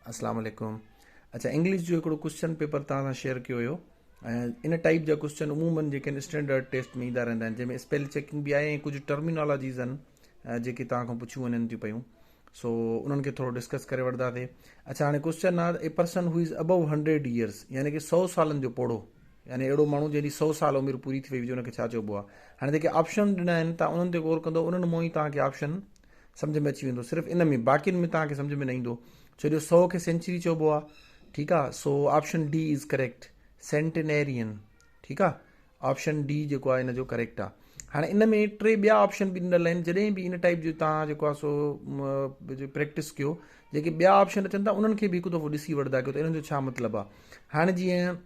اسلام عليڪم اچا انگلش جو هڪڙو ڪوشچن پيپر توهان سان شيئر ڪيو هيو ۽ ان ٽائيپ جا ڪوشچن عمومن جيڪي آهن اسٽينڊرڊ ٽيسٽ ۾ ايندا رهندا آهن جنهن ۾ اسپيل چيڪنگ به آهي ۽ ڪجهه ٽرمينالاجيز آهن جيڪي توهان کان پڇيون وڃن ٿيون پيون سو انهن کي ٿورو ڊسڪس ڪري وٺنداسي اچا هاڻي ڪوشچن آهي a person who is above hundred years يعني کہ سو سالن جو پوڙهو يعني اهڙو ماڻهو جنهن جي سو سال عمر پوري ٿي وئي هجي ان کي ڇا چئبو آهي هاڻي جيڪي آپشن ڏنا آهن تان انهن تي غور ڪندو انهن مون ئي توهان کي آپشن سمجھ ۾ اچي ويندو صرف ان ۾ باقين ۾ توهان کي سمجھ ۾ نه ايندو ڇو جو سو کي سينچري چئبو آهي ٺيڪ آهي so option D is correct centenarian ٺيڪ آهي آپشن ڊي جيڪو آهي ان جو ڪريڪٽ آهي هاڻي ان ۾ ٽي ٻيا آپشن به ڏنل آهن جڏهن به ان ٽائپ جو تان جيڪو آهي سو پريڪٽس ڪيو جيڪي ٻيا آپشن اچن ٿا انهن کي به هڪ دفعو ڏسي وٺندا ڪيو ته انهن جو ڇا مطلب آهي هاڻي جيئن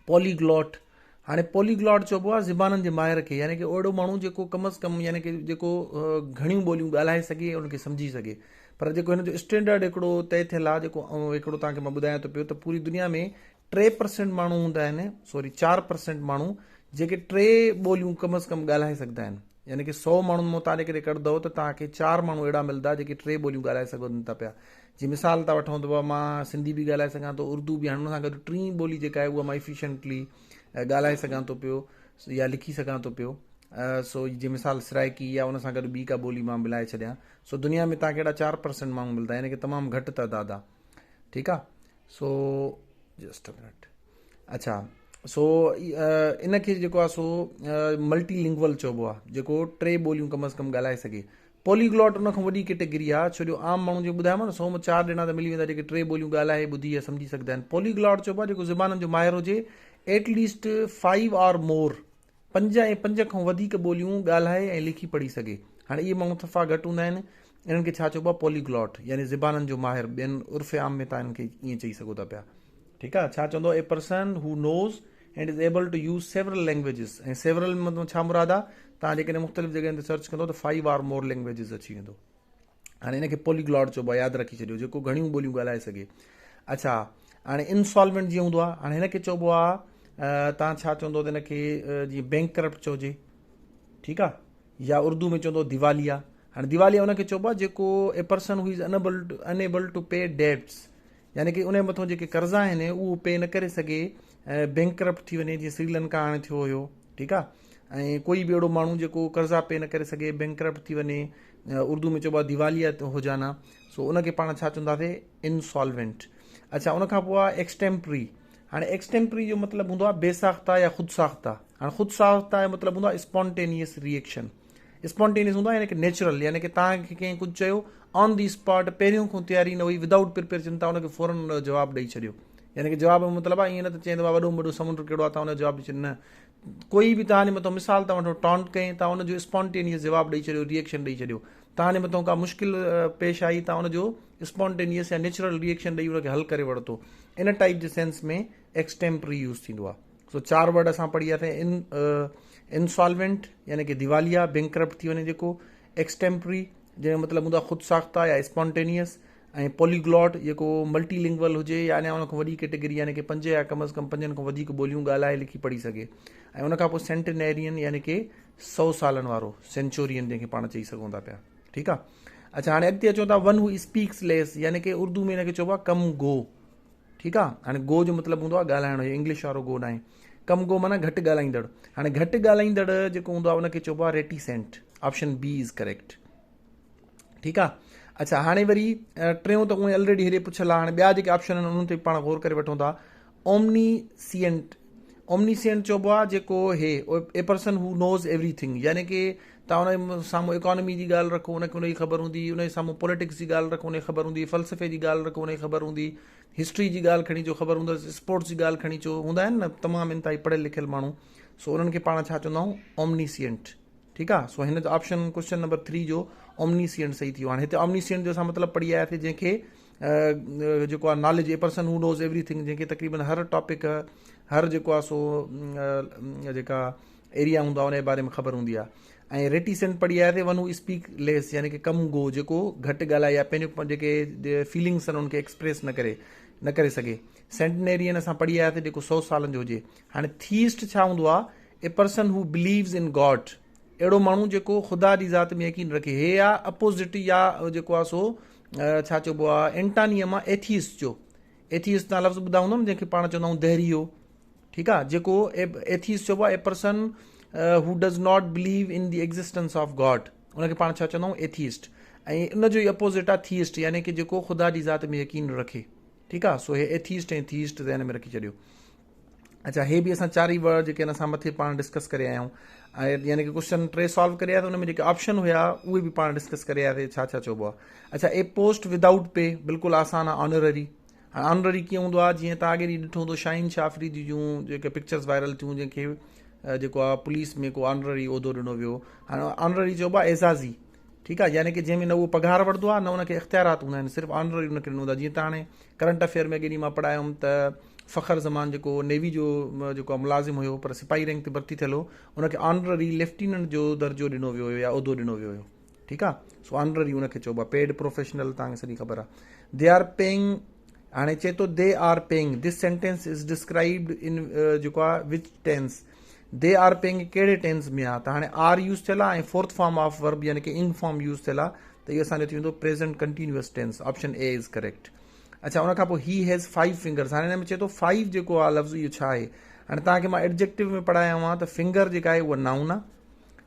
پوليگلاٽ هاڻي پوليگلاٽ چئبو آهي زبانن جي ماهر کي يعني کہ اهڙو ماڻهو جيڪو ڪم از ڪم يعني کہ جيڪو گهڻيون ٻوليون ڳالهائي سگهي ان کي سمجهي سگهي پر جيڪو هن جو اسٽينڊرڊ هڪڙو طئي ٿيل آهي جيڪو هڪڙو توهان کي مان ٻڌايان ٿو پيو ته پوري دنيا ۾ ٽي پرسينٽ ماڻهو هوندا آهن سوري 4% ماڻهو جيڪي ٽي ٻوليون ڪم از ڪم ڳالهائي سگهندا آهن يعني ڪي 100 ماڻهن مان تان جيڪڏهن ڪڍندؤ ته توهان کي چار ماڻهو اهڙا ملندا جيڪي ٽي ٻوليون ڳالهائي سگهن ٿا پيا جي مثال ٿا وٺون ته مان سنڌي به ڳالهائي سگهان ٿو اردو به هاڻي ان سان گڏ ٽين ٻولي جيڪا آهي اها مان افيشنٽلي ڳالهائي سگهان ٿو پيو يا لکي سگهان ٿو پيو سو جي مثال سرائڪي يا ان سان گڏ ٻي ڪا ٻولي مان ملائي ڇڏيان سو دنيا ۾ توهان کي اهڙا 4% ماڻهو ملندا يعني ڪي تمام گهٽ تعداد آهي ٺيڪ آهي سو جسٽ ا منٽ اڇا سو ان کي جيڪو آهي سو ملٽي لنگول چئبو آهي جيڪو ٽي ٻوليون ڪم از ڪم ڳالهائي سگهي پوليگلاٽ ان کان وڏي ڪيٽيگري آهي ڇو جو عام ماڻهو جيڪو ٻڌايو نه سو مان چار ڄڻا ته ملي ويندا جيڪي ٽي ٻوليون ڳالهائي ٻڌي يا سمجهي سگهندا آهن پوليگلاٽ چئبو آهي جيڪو زبانن جو ماهر هجي at least five are more پنج ۽ پنج کان وڌيڪ ٻوليون ڳالهائي ۽ لکي پڙهي سگهي. هاڻي اهي ماڻهو صفا گهٽ هوندا آهن. انهن کي ڇا چئبو آهي پوليگلاٽ يعني زبانن جو ماهر ٻين عرف عام ۾ توهان انهن کي ائين چئي سگهو ٿا پيا. ٺيڪ آهي ڇا چوندو a person who knows and is able to use several languages ۽ several مان ڇا مراد آهي توهان جيڪڏهن مختلف جڳهين تي سرچ ڪندو ته فائيو آر مور لينگويجز اچي ويندو. هاڻي ان کي پوليگلاٽ چئبو آهي ياد رکي ڇڏيو جيڪو گهڻيون ٻوليون ڳالهائي سگهي. اڇا هاڻي انسالوينٽ جيئن هوندو آهي هاڻي هن کي چئبو آهي تان ڇا چوندو ته هن کي جيئن بينڪ ڪرپٽ چئجي ٺيڪ آهي يا اردو ۾ چوندو ديواليا هاڻي ديواليا ان کي چئبو آهي جيڪو a person who is unable unable to pay debts يعني ڪي ان مٿو جيڪي قرضا آهن اهو پي نه ڪري سگهي بينڪ ڪرپٽ ٿي وڃي جيئن سري لنڪا هاڻي ٿيو هيو ٺيڪ آهي ۽ ڪوئي به اهڙو ماڻهو جيڪو قرضا پي نه ڪري سگهي بينڪ ڪرپٽ ٿي وڃي اردو ۾ چئبو آهي ديواليا هو جانا سو ان کي پاڻ ڇا چونداسي انسالوينٽ اڇا ان کان پوء آهي ايڪسٽيمپري هاڻي ايڪسٽيمپري جو مطلب هوندو آهي بي ساخته يا خود ساخته هاڻي خود ساخته جو مطلب هوندو آهي اسپونٽينيس ريئيڪشن اسپونٽينيس هوندو آهي يعني ڪي نيچرل يعني ڪي توهان کي ڪنهن ڪجهه چيو آن the spot پهريون کان تياري نه هئي ودائوٽ پرپيريشن توهان ان کي فورن ان جو جواب ڏئي ڇڏيو يعني ڪي جواب جو مطلب آهي ائين نه ته چئين ته وڏو وڏو سمنڊ ڪهڙو آهي توهان ان جو جواب ڏئي ڇڏيو نه ڪوئي به توهان جي مٿان مثال توهان وٺو ٽانٽ ڪئين توهان ان جو اسپونٽينيس جواب ڏئي ڇڏيو ريئيڪشن ڏئي ڇڏيو توهان جي مٿان ڪا مشڪل پيش آئي توهان ان جو اسپونٽينيس يا نيچرل ريئيڪشن ڏئي ان کي حل ڪري ورتو ان ٽائپ جي سينس ۾ ايڪسٽيمپري يوز ٿيندو آهي سو چار ورڊ اسان پڙهي آياسين ان انسالوينٽ يعني ڪي ديواليا بينڪرپٽ ٿي وڃي جيڪو ايڪسٽيمپري جنهن جو مطلب هوندو آهي خود ساخته يا اسپونٽينيس ۽ پوليگلاٽ جيڪو ملٽي لنگول هجي يا اڃا ان کان وڏي ڪيٽيگري يعني ڪي پنج يا ڪم از ڪم پنجن کان وڌيڪ ٻوليون ڳالهائي لکي پڙهي سگهي ۽ ان کان پوء سينٽينيرين يعني ڪي سو سالن وارو سينچورين جنهن کي پاڻ چئي سگهون ٿا پيا ٺيڪ آهي اڇا هاڻي اڳتي اچون ٿا ون هو اسپيڪس ليس يعني ڪي اردو ۾ هن کي چئبو آهي ڪم گو ٺيڪ آ هاڻي گو جو مطلب هوندو آ ڳالهائڻ هي انگلش وارو گو ناهي ڪم گو معنيٰ گهٽ ڳالهائيندڙ هاڻي گهٽ ڳالهائيندڙ جيڪو هوندو آ ان کي چئبو آ ريٽيسينٽ آپشن بي از ڪريڪٽ ٺيڪ آ اڇا هاڻي وري ٽيون ته اونئي الريڊي هيڏي پڇيل آ هاڻي ٻيا جيڪي آپشن آهن انهن تي پاڻ غور ڪري وٺون ٿا اومني سينٽ اومني سينٽ چئبو آ جيڪو هي a person who knows everything يعني ڪي تان ان جي سامهون اڪانومي جي ڳالهه رکو ان کي ان جي خبر هوندي ان جي سامهون پوليٽڪس جي ڳالهه رکو ان کي خبر هوندي فلسفي جي ڳالهه رکو ان کي خبر هوندي هسٽري جي ڳالهه کڻي اچو خبر هوندس اسپورٽس جي ڳالهه کڻي اچو هوندا آهن نه تمام انتهائي پڙهيل لکيل ماڻهو سو انهن کي پاڻ ڇا چوندا آهيون اومنيسينٽ ٺيڪ آ سو هن جو آپشن ڪوشچن نمبر 3 جو اومنيسينٽ صحيح ٿي ويو هاڻي هتي اومنيسينٽ جو اسان مطلب پڙهي آياسي جنهن کي جيڪو آ knowledge a person who knows everything جنهن کي تقريبن هر ٽاپڪ هر جيڪو آ سو جيڪا ايريا هوندو آهي ان جي باري ۾ خبر هوندي آهي ۽ ريٽيسنٽ پڙهي آياسي ون هو اسپيڪ ليس يعني ڪي ڪم گو جيڪو گهٽ ڳالهائي يا پنهنجو جيڪي فيلنگس آهن ان کي ايڪسپريس نه ڪري نه ڪري سگهي سينٽنيرين اسان پڙهي آياسي جيڪو سو سالن جو هجي هاڻي ٿيسٽ ڇا هوندو آهي a person who believes in God اهڙو ماڻهو جيڪو خدا جي ذات ۾ يقين رکي هي آ اپوزٽ يا جيڪو آ سو ڇا چئبو آ اينٽانيم آ ايٿيسٽ جو. ايٿيسٽ تان لفظ ٻڌا هوندو نه جنهن کي پاڻ چوندا آهيون دهريو. ٺيڪ آ جيڪو ايٿيسٽ چئبو آ a person who does not believe in the existence of God ان کي پاڻ ڇا چوندا آهيون ايٿيسٽ ۽ ان جو ئي اپوزٽ آ ٿيسٽ يعني ڪي جيڪو خدا جي ذات ۾ يقين رکي. ٺيڪ آ سو هي ايٿيسٽ ۽ ٿيسٽ ذهن ۾ رکي ڇڏيو. اچها هي به اسان چار ئي ورڊ جيڪي آهن اسان مٿي پاڻ ڊسڪس ڪري آيا آهيون ۽ يعني ڪي ڪوشچن ٽي سالو ڪري آيا ان ۾ جيڪي آپشن هيا اهي به پاڻ ڊسڪس ڪري آيا ڇا ڇا چئبو آهي. اچها اي پوسٽ ودائوٽ پي بلڪل آسان آهي آنرري. هاڻي آنرري ڪيئن هوندو آهي جيئن تان اڳي ڏينهن ڏٺو هوندو شاهين شاهه آفريدي جون جيڪي پڪچرز وائرل ٿيون جنهن کي جيڪو آهي پوليس ۾ ڪو آنرري عهدو ڏنو ويو. هاڻي آنرري چئبو آهي اعزازي. ٺيڪ آهي يعني ڪي جنهن ۾ نه اهو پگهار وٺندو آهي نه ان کي اختيارات هوندا آهن صرف آنرري ان کي ڏنو هوندو آهي. جيئن ته هاڻي ڪرنٽ افيئر ۾ اڳي ڏينهن مان پڙهايم ته فخر زمان جيڪو نيوي جو جيڪو ملازم هيو پر سپاهي رينڪ تي ڀرتي ٿيل هو ان کي آنرري ليفٽيننٽ جو درجو ڏنو ويو هيو يا عهدو ڏنو ويو هيو. ٺيڪ آهي سو آنرري ان کي چئبو آهي پيڊ پروفيشنل تان کي سڄي خبر آهي. They are paying هاڻي چئي ٿو they are paying this sentence is described in جيڪو آهي which tense they are paying ڪهڙي ٽينس ۾ آهي ته هاڻي آر يوز ٿيل آهي ۽ فورٿ فارم آف ورب يعني ڪي انگ فارم يوز ٿيل آهي ته اهو اسان جو ٿي ويندو present continuous tense option A is correct. اچها ان کان پوء هي هيز فائيو فنگرز هاڻي هن ۾ چئي ٿو فائيو جيڪو آهي لفظ اهو ڇا آهي. هاڻي توهان کي مان ايڊجيڪٽو ۾ پڙهايو آهي ته فنگر جيڪا آهي اها نائون آهي.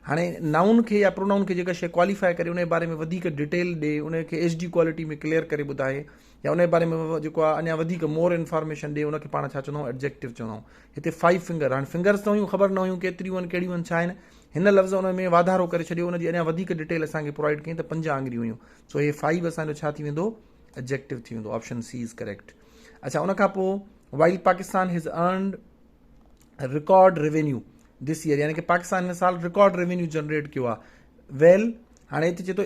هاڻي نائون کي يا پرونائون کي جيڪا شيء ڪواليفائي ڪري ان جي باري ۾ وڌيڪ ڊيٽيل ڏي ان کي ايڇ ڊي ڪوالٽي ۾ ڪليئر ڪري ٻڌائي يا ان جي باري ۾ جيڪو آهي اڃا وڌيڪ مور انفارميشن ڏي ان کي پاڻ ڇا چوندا آهيون ايڊجيڪٽو چوندا آهيون. هتي فائيو فنگر هاڻي فنگرز ته هيون خبر نه هيون ڪيتريون آهن ڪهڙيون آهن ڇا آهن هن لفظ ان ۾ واڌارو ڪري ڇڏيو ان جي اڃا وڌيڪ ڊيٽيل اسان کي پرووائيڊ ڪئي ته پنج آڱريون هيون سو هي فائيو اسان جو ڇا ٿي ويندو ايڊجيڪٽو ٿي ويندو آپشن سي is correct. اچها ان کان پوء while Pakistan has earned record revenue this year يعني ڪي پاڪستان هن سال رڪارڊ ريونيو جنريٽ ڪيو آهي ويل هاڻي هتي چئي ٿو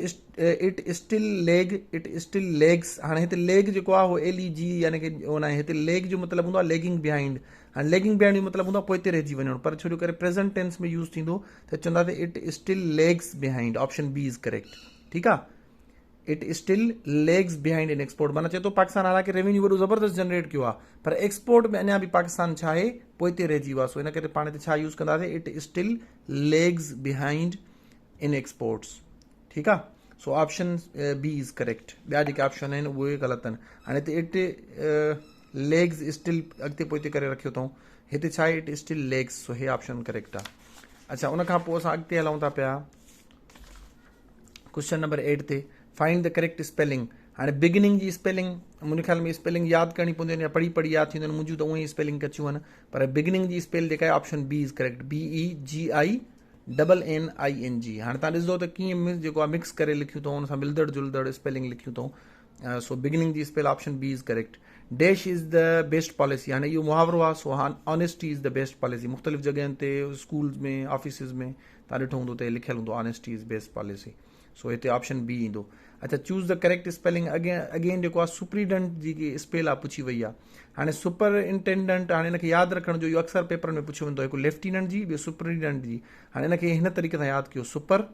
it still lag it still lags هاڻي هتي ليگ جيڪو آهي هو ايل اي جي يعني ڪي هو ناهي هتي ليگ جو مطلب هوندو آهي ليگنگ بيهائنڊ هاڻي ليگنگ بيهائنڊ جو مطلب هوندو آهي پوئتي رهجي وڃڻ پر ڇو جو ڪري پريزنٽ ٽينس ۾ يوز ٿيندو ته چوندا ته it still lags behind option B is correct. ٺيڪ آهي it still lags behind in export معنيٰ چئي ٿو پاڪستان حالانڪه ريونيو وڏو زبردست جنريٽ ڪيو آهي پر ايڪسپورٽ ۾ اڃا به پاڪستان ڇا آهي پوئتي رهجي ويو آهي سو ان ڪري پاڻ هتي ڇا يوز ڪنداسين it still lags behind in exports. ٺيڪ آهي so option B is correct. ٻيا جيڪي آپشن آهن اهي غلط آهن. هاڻي هتي it legs still اڳتي پوئتي ڪري رکيو اٿئون هتي ڇا آهي it still legs so he option correct آهي. اچها ان کان پوء اسان اڳتي هلون ٿا پيا ڪوشچن نمبر 8 تي فائنڊ the correct spelling. هاڻي بگننگ جي اسپيلنگ منهنجي خيال ۾ اسپيلنگ ياد ڪرڻي پوندي آهن يا پڙهي پڙهي ياد ٿينديون آهن منهنجون ته اونئن ئي اسپيلنگ ڪچيون آهن پر بگننگ جي اسپيل جيڪا آهي option B is correct B E G I double N I N G. هاڻي تان ڏسندو ته ڪيئن جيڪو آهي مڪس ڪري لکيون اٿئون ان سان ملدڙ جلدڙ اسپيلنگ لکيون اٿئون سو بگننگ جي spell option B is correct. Dash is the best policy هاڻي اهو محاورو آهي سو honesty is the best policy مختلف جڳهين تي اسڪولز ۾ آفيسز ۾ تان ڏٺو هوندو ته لکيل هوندو honesty is best policy سو هتي آپشن بي ايندو. اچها choose the correct spelling again جيڪو آهي سپريڊنٽ جي اسپيل آهي پڇي وئي آهي هاڻي سپر انٽينڊنٽ هاڻي ان کي ياد رکڻ جو اهو اڪثر پيپرن ۾ پڇيو ويندو آهي هڪ ليفٽيننٽ جي ٻيو سپريڊنٽ جي هاڻي ان کي هن طريقي سان ياد ڪيو سپر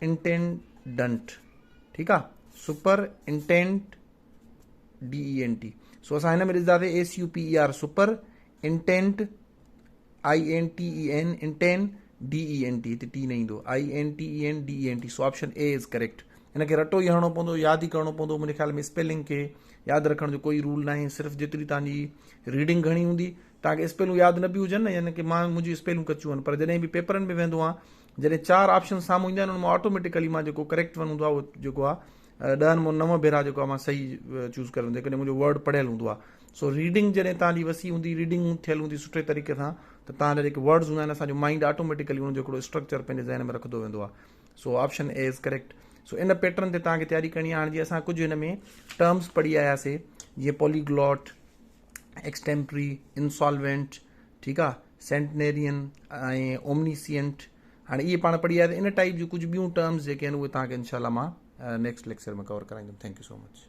انٽينڊنٽ ٺيڪ آهي سپر انٽينڊ ڊي اي اين ٽي سو اسان هن ۾ ڏسنداسين S U P E R super intent I N T E N intent D E N T هتي ٽي نه ايندو I N T E N D E N T so option A is correct. هن کي رٽو ئي هڻڻو پوندو ياد ئي ڪرڻو پوندو منهنجي خيال ۾ اسپيلنگ کي ياد رکڻ جو ڪوئي رول ناهي صرف جيتري توهان جي ريڊنگ گهڻي هوندي توهان کي اسپيلون ياد نه به هجن نه يعني ڪي مان منهنجي اسپيلون ڪچيون آهن پر جڏهن به پيپرن ۾ ويهندو آهيان جڏهن چار آپشن سامهون ايندا آهن ان مان آٽوميٽيڪلي مان جيڪو ڪريڪٽ ون هوندو آهي اهو جيڪو آهي ڏهن مان نو ڀيرا جيڪو آهي مان صحيح چوز ڪري ويندو جيڪڏهن منهنجو ورڊ پڙهيل هوندو آهي سو ريڊنگ جڏهن توهان جي وسيع هوندي ريڊنگ ٿيل هوندي سٺي طريقي سان ته توهان جا جيڪي ورڊز هوندا آهن اسان جو مائنڊ آٽوميٽيڪلي ان جو هڪڙو اسٽرڪچر پنهنجي ذهن ۾ رکندو ويندو آهي so option A is correct. So ان پيٽرن تي توهان کي تياري ڪرڻي آهي. هاڻي جيئن اسان ڪجهه هن ۾ ٽرمز پڙهي آياسي جيئن پوليگلاٽ، ايڪسٽيمپري، انسالوينٽ، ٺيڪ آهي، سينٽنيرين ۽ اومنيسينٽ، هاڻي اهي پاڻ پڙهي آياسي ان ٽائيپ جون ڪجهه ٻيون ٽرمز جيڪي آهن اهي توهان کي انشاء الله مان نيڪسٽ ليڪچر ۾ ڪور ڪرائيندم. Thank you so much.